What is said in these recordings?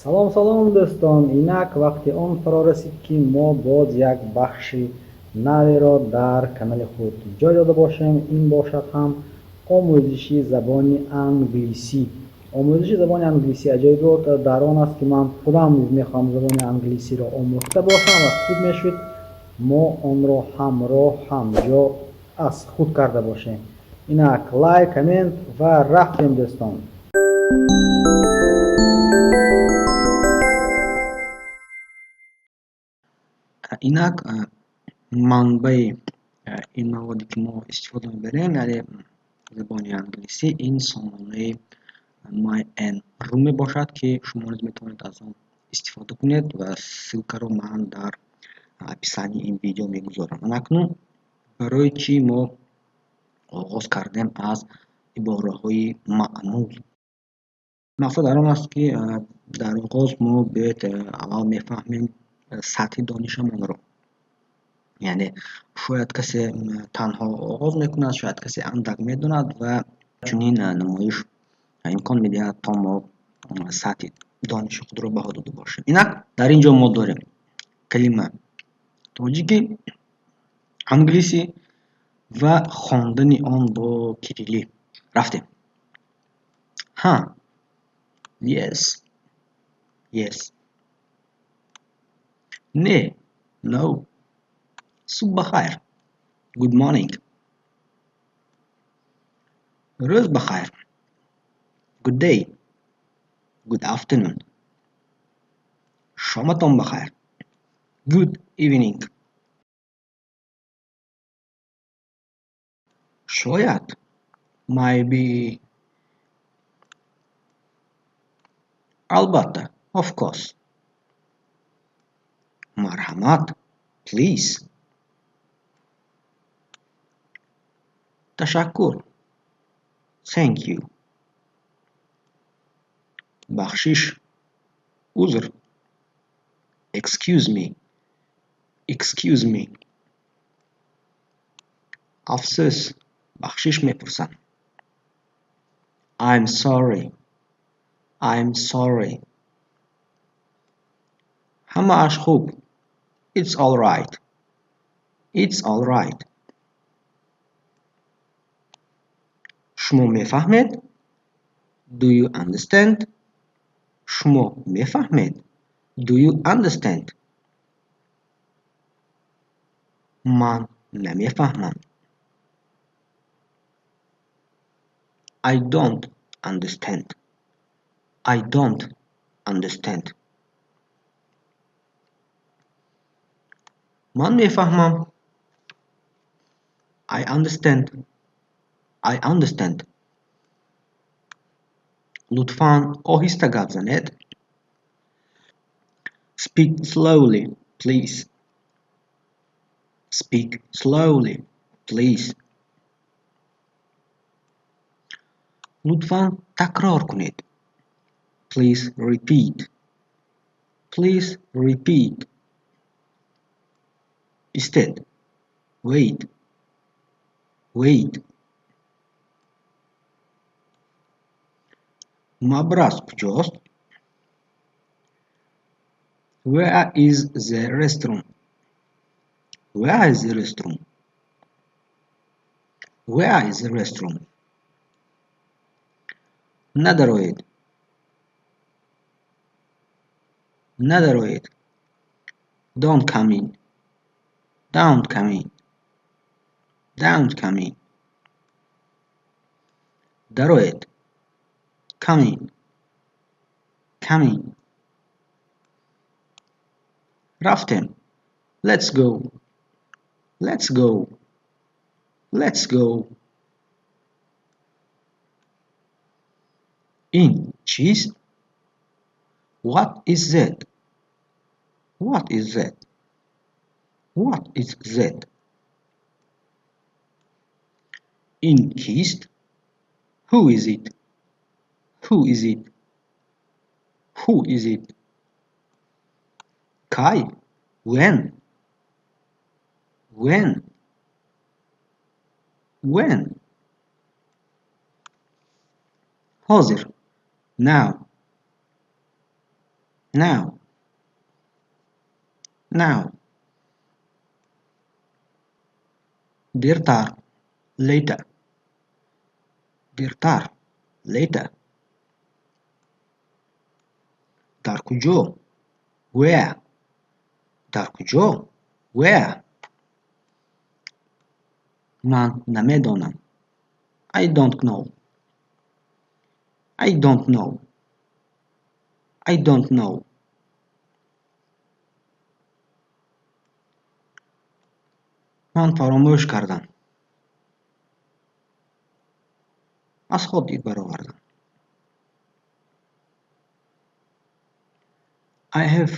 Салом, салом, дӯстон! Инак вақти он фаро расид, ки мо боз як бахши наверо дар канали худ ҷой дода бошем. Ин бошад ҳам омӯзиши забони англисӣ. Омӯзиши забони англисӣ аҷоибот дар он аст, ки ман худам низ мехоҳам забони англисиро омӯхта бошам ва хуб мешуд, мо онро ҳамроҳ, ҳамҷо аз худ карда бошем. Инак лайк, коммент ва рафтем, дӯстон. Инак манбаи ин маводе, ки мо истифода мебарем, яъне забони англисӣ, ин сомонаи MyN.ru мебошад, ки шумо низ метавонед аз он истифода кунед ва ссылкаро ман дар описании ин видео мегузорам. Акнун барои чӣ мо оғоз кардем аз ибораҳои маъмул? Мақсад дар он аст, ки дар оғоз мо биёед, аввал мефаҳмем сатҳи донишамонро. Яъне шояд касе танҳо оғоз мекунад, шояд касе андак медонад ва чунин намоиш имкон медиҳад, то мо сатҳи дониши худро баҳо дода бошем. Инак дар ин ҷо мо дорем калима тоҷикӣ, англисӣ ва хондани он бо кириллӣ. Рафтем. Ҳа, yes, yes. Не, no. Субҳ бахайр, good morning. Рӯз бахайр, good day, good afternoon. Шоматон бахайр, good evening. Шояд, maybe. Албатта, of course. Марҳамат, please. Ташаккур, thank you. Бахшиш, узр, excuse me, excuse me. Афсӯс, бахшиш мепурсам, I'm sorry, I'm sorry. Ҳамааш хуб, it's all right, it's all right. Шумо мефаҳмед? Do you understand? Шумо мефаҳмед? Do you understand? Ман намефаҳмам. I don't understand. I don't understand. Ман мефаҳмам. I understand. I understand. Лутфан оҳиста гап занед. Speak slowly, please. Speak slowly, please. Лутфан такрор кунед. Please repeat. Please repeat. Истед. Wait. Wait. Мабраз куҷост? Where is the restroom? Where is the restroom? Where is the restroom? Надароед. Надароед. Don't come in. Don't come in. Don't come in. Дароед. Come in. Come in. Рафтем. Let's go. Let's go. Let's go. Ин чист? What is that? What is that? What is that? Ин кист? Who is it? Who is it? Who is it? Кай? When? When? When? Ҳозир. Now. Now. Now. Дертар. Later. Дертар. Later. Дар куҷо? Where? Дар куҷо? Where? Ман намедонам. I don't know. I don't know. I don't know. Ман фаромӯш кардам. Аз хотир баровардам. I have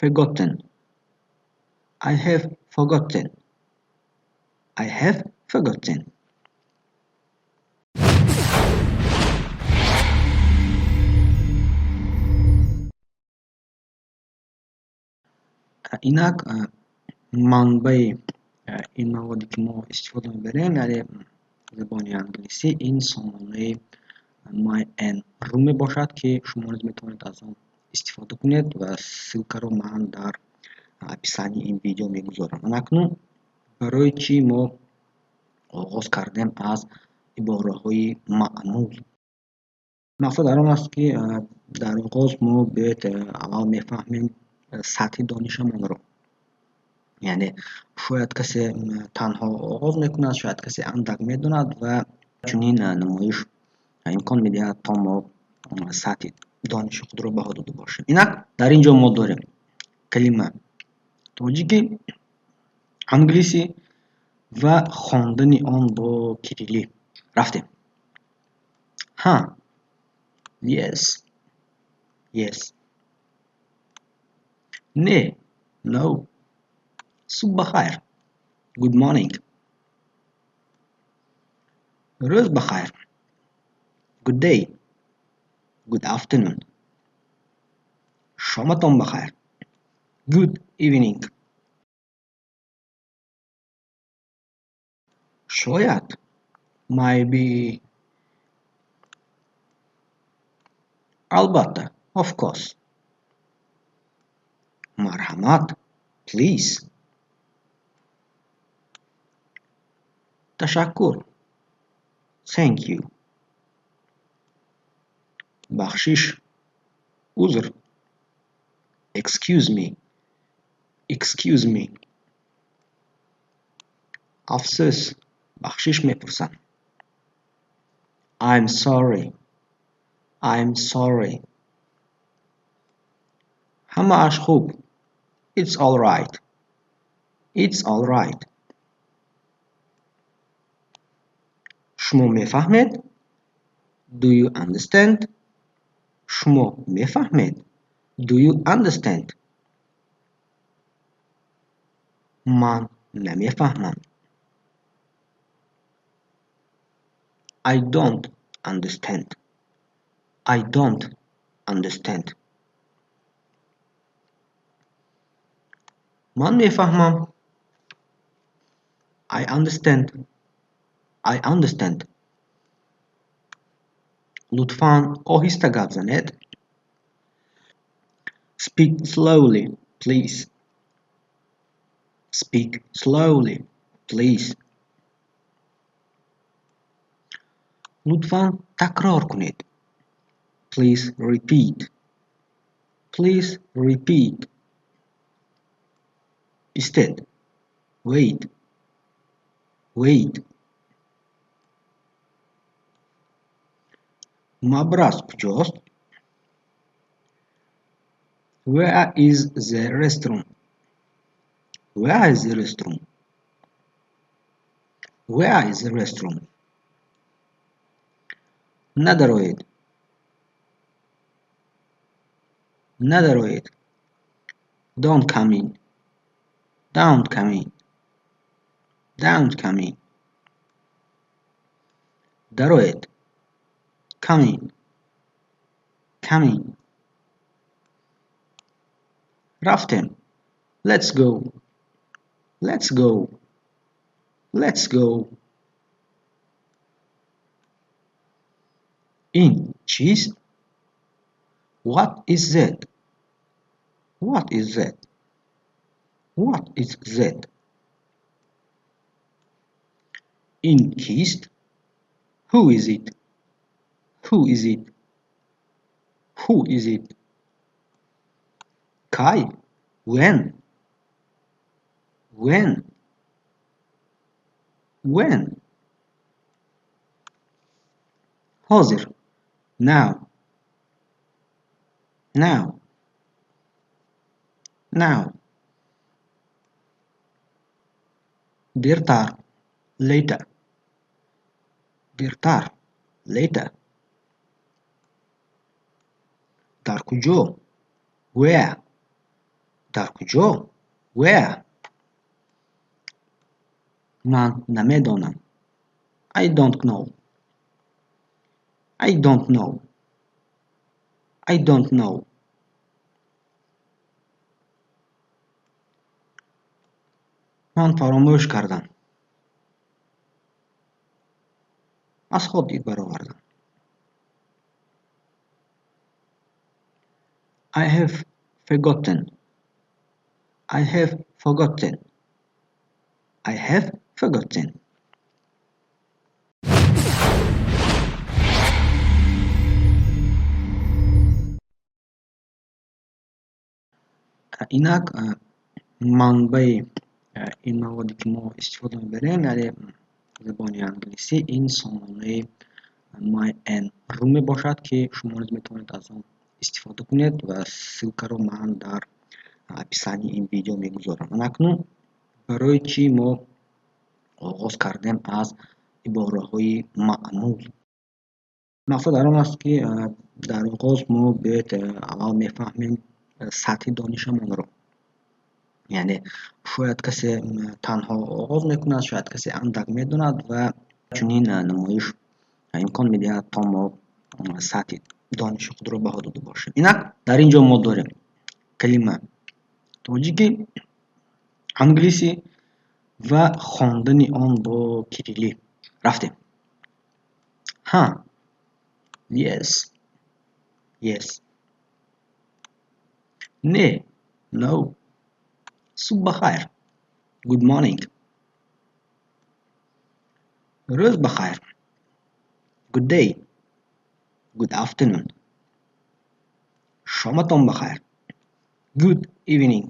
forgotten. I have forgotten. I have forgotten. Инак, манбаи ин маводе, ки мо истифода мебарем, яъне забони англисӣ, ин сомонаи MyN.ru мебошад, ки шумо низ метавонед аз он истифода кунед ва ссылкаро ман дар описании ин видео мегузорам. Акнун барои чӣ мо оғоз кардем аз ибораҳои маъмул? Мақсад дар он аст, ки дар оғоз мо биёед, аввал мефаҳмем сатҳи донишамонро. Яъне шояд касе танҳо оғоз мекунад, шояд касе андак медонад ва чунин намоиш имкон медиҳад, то мо сатҳи дониши худро баҳо дода бошем. Инак, дар ин ҷо мо дорем калима тоҷикӣ, англисӣ ва хондани он бо кириллӣ. Рафтем. Ҳа, yes, yes. Не, no. Субҳ бахайр. Good morning. Рӯз бахайр. Good day. Good afternoon. Шоматон бахайр. Good evening. Шояд. Maybe. Албатта. Of course. Марҳамат. Please. Ташаккур. Thank you. Бахшиш. Узр. Excuse me. Excuse me. Афсӯс. Бахшиш мепурсам. I'm sorry. I'm sorry. Ҳамааш хуб. It's all right. It's all right. Шумо мефаҳмед? Do you understand? Шумо мефаҳмед? Do you understand? Ман намефаҳмам. I don't understand. I don't understand. Ман мефаҳмам. I understand. I understand. Лутфан оҳиста гап занед. Speak slowly, please. Speak slowly, please. Лутфан такрор кунед. Please repeat. Please repeat. Истед. Wait. Wait. Мабраз куҷост? Where is the restroom? Where is the restroom? Where is the restroom? Надароед. Надароед. Don't come in. Don't come in. Don't come in. Дароед. Come in. Come in. Рафтем. Let's go. Let's go. Let's go. Ин чист? What is that? What is that? What is that? Ин кист? Who is it? Who is it? Who is it? Кай? When? When? When? Ҳозир. Now. Now. Now. Дертар. Later. Дертар. Later. Дар куҷо? Where? Дар куҷо? Where? Ман намедонам. I don't know. I don't know. I don't know. Ман фаромӯш кардам. Аз хотир баровардам. I have forgotten. I have forgotten. I have forgotten. Инак манбаи ин маводе ки мо истифода мебарем, яъне забони англисӣ, ин сомонаи MyN.ru мебошад, ки шумо низ метавонед аз он истифода кунед ва ссылкаро ман дар описании ин видео мегузорам. Акнун барои чӣ мо оғоз кардем аз ибораҳои маъмул? Мақсад дар он аст, ки дар оғоз мо биёед аввал мефаҳмем сатҳи донишамонро. Яъне шояд касе танҳо оғоз мекунад, шояд касе андак медонад ва чунин намоиш имкон медиҳад, то мо сатҳи дониши худро баҳо дода бошем. Инак дар ин ҷо мо дорем калима тоҷикӣ, англисӣ ва хондани он бо кириллӣ. Рафтем. Ҳа, yes, yes. Не, no. Субҳ бахайр. Good morning. Рӯз бахайр. Good day. Good afternoon. Шоматон бахайр. Good evening.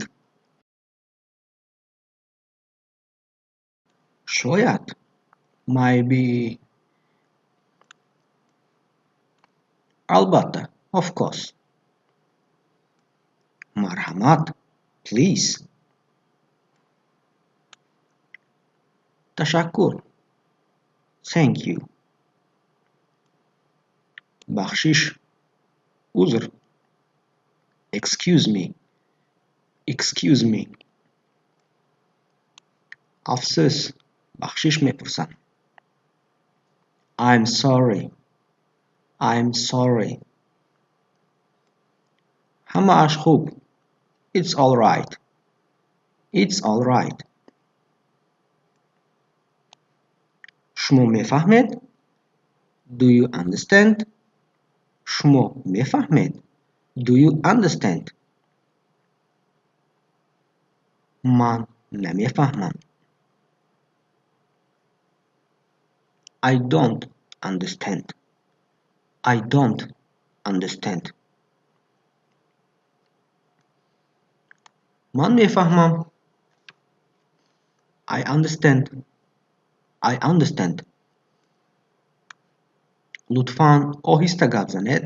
Шояд. Maybe. Албатта. Of course. Марҳамат. Please. Ташаккур. Thank you. Бахшиш. Узр. Excuse me. Excuse me. Афсӯс. Бахшиш мепурсам. I'm sorry. I'm sorry. Ҳамааш хуб. It's all right. It's all right. Шумо мефаҳмед? Do you understand? Шумо мефаҳмед? Do you understand? Ман намефаҳмам. I don't understand. I don't understand. Ман мефаҳмам. I understand. I understand. Лутфан оҳиста гап занед.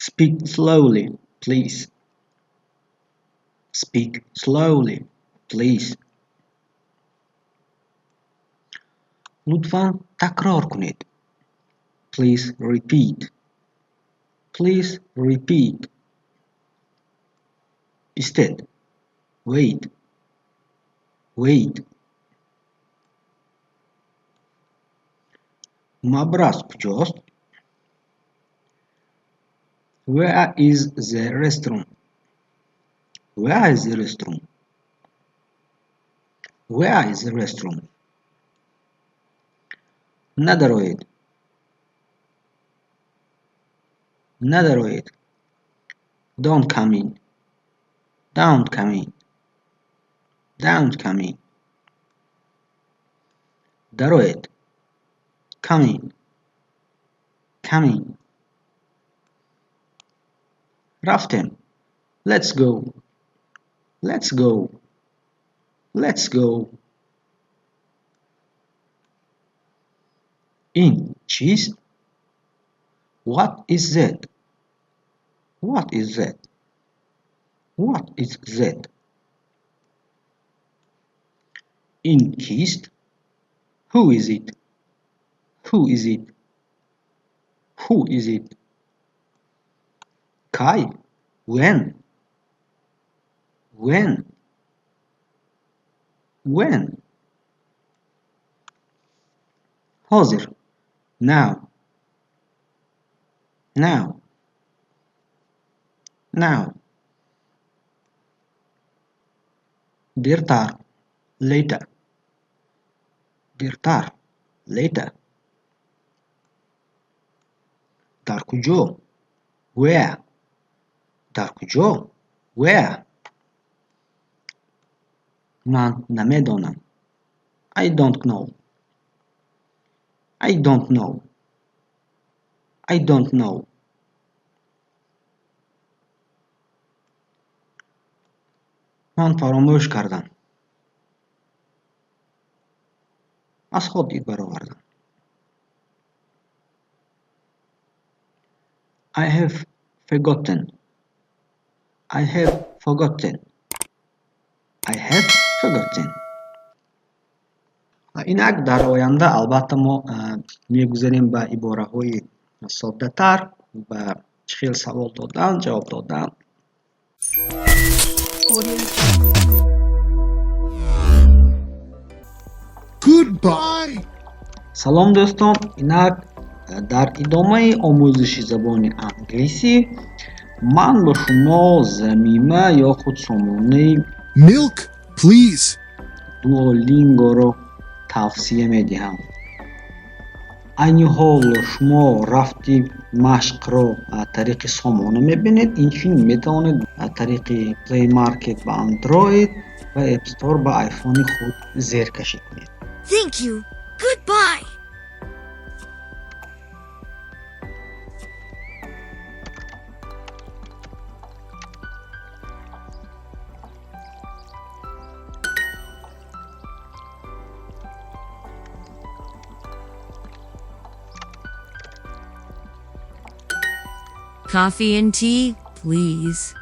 Speak slowly, please. Speak slowly, please. Лутфан такрор кунед. Please repeat. Please repeat. Истед. Wait. Wait. Мабраз куҷост? Where is the restroom? Where is the restroom? Where is the restroom? Надароед. Надароед. Don't come in. Don't come in. Don't come in. Дароед. Come in. Come in. Рафтем. Let's go. Let's go. Let's go. Ин чист? What is that? What is that? What is that? Ин кист? Who is it? Who is it? Who is it? Кай? When? When? When? Ҳозир. Now. Now. Now. Дертар. Later. Дертар. Later. Дар куҷо? Where? Дар куҷо? Where? Ман намедонам. I don't know. I don't know. I don't know. Ман фаромӯш кардам. Аз хотир баровардам. I have forgotten. I have forgotten. I have forgotten. Инак дар оянда албатта мо мегузарем ба ибораҳои соддатар, ба чӣ хел савол додан, ҷавоб додан. Goodbye. Салом дӯстон, инак дар идомаи омӯзиши забони англисӣ ман ба шумо замима ё худ сомонаи Milk, please. Duolingo-ро тавсия медиҳам. Айни ҳол шумо рафти машқро тариқи сомона мебинед, инчунин метавонед тариқи Play Market ба Android ва App Store ба iPhone-и худ зеркашӣ кунед. Thank you. Goodbye. Coffee and tea, please.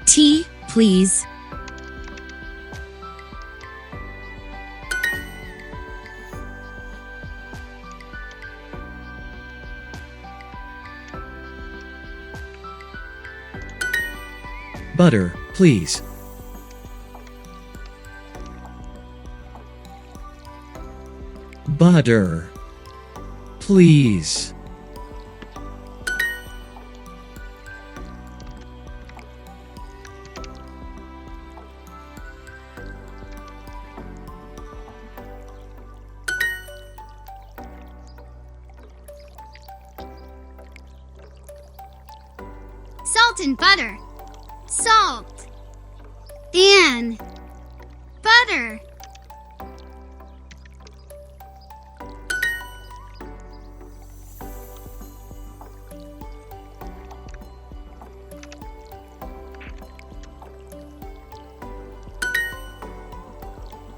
Tea, please. Butter, please. Butter, please. Salt and butter. Salt and butter.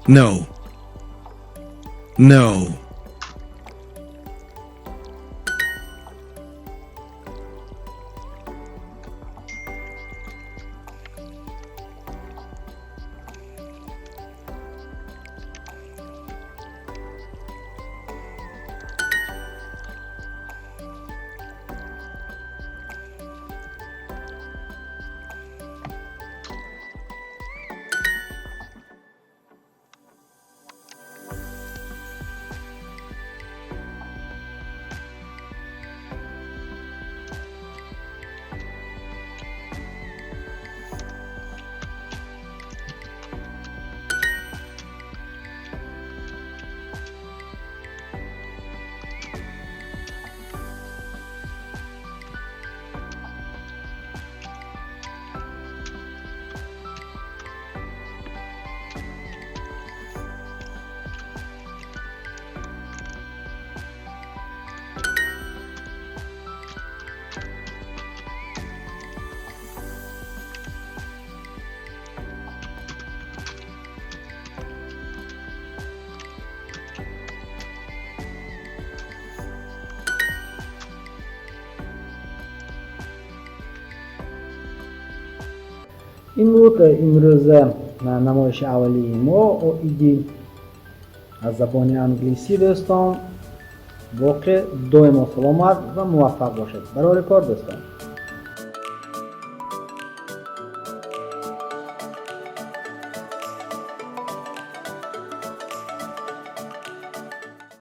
No. No. Ин буд имрӯза намоиши аввалии мо оиди аз забони англисӣ. Дӯстон, воқеъ доимо саломат ва муваффақ бошед. Барори кор, дӯстон.